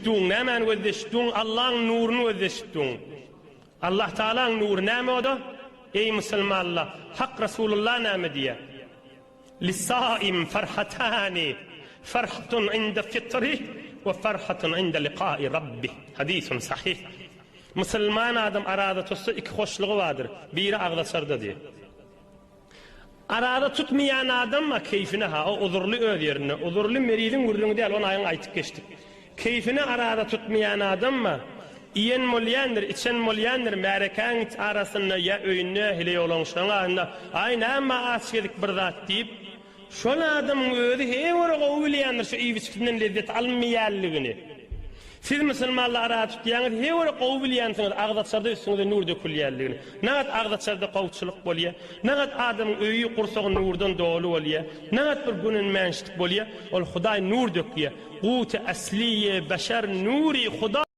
Duň, nämäni gözleşip duň? Allaň nuruny gözleşip duň. Allah Tagalaň nury näme o-da? Eý musulmanlar, Hak Rasulullah näme diýýär? Lissaim farhatani, farhatun inde fitrih we farhatun inde likai rabbih. Hadisun sahih. Musulman adam araza tutsa iki hoşlugy bardyr. Biri agzaçarda diýýär. Araza tutmaýan adam-a keýfine ha, o uzurly öz ýerinde. Uzurly meriziň gürrüňi däl, ony aýyň aýtyp geçdik. Keýfine araza tutmaýan adam-a, iýen bolýandyr, içen bolýandyr, märekäň arasynda ýa öýünde, heleý-oglanşygyň arasynda, Aý, näme aç gezik bir zat diýip, Şol adamyň özi heý-bir gowy bilýändir şu iýip-içgisinden lezzet almaýanlygyny. Siz musulmanlar ara tutýaňyz, heý-bir gowy bilýänsiňiz agzaçarda üstüňize nur dökülýänligini. Nagat agzaçarda gowçulyk bolýar, nagat adamyň öýi, gursagy nurdan doly bolýar, nagat bir gönenmänçlik bolýar, ol Hudaý nur dökýär. Guty asliýe beşer nury Huda.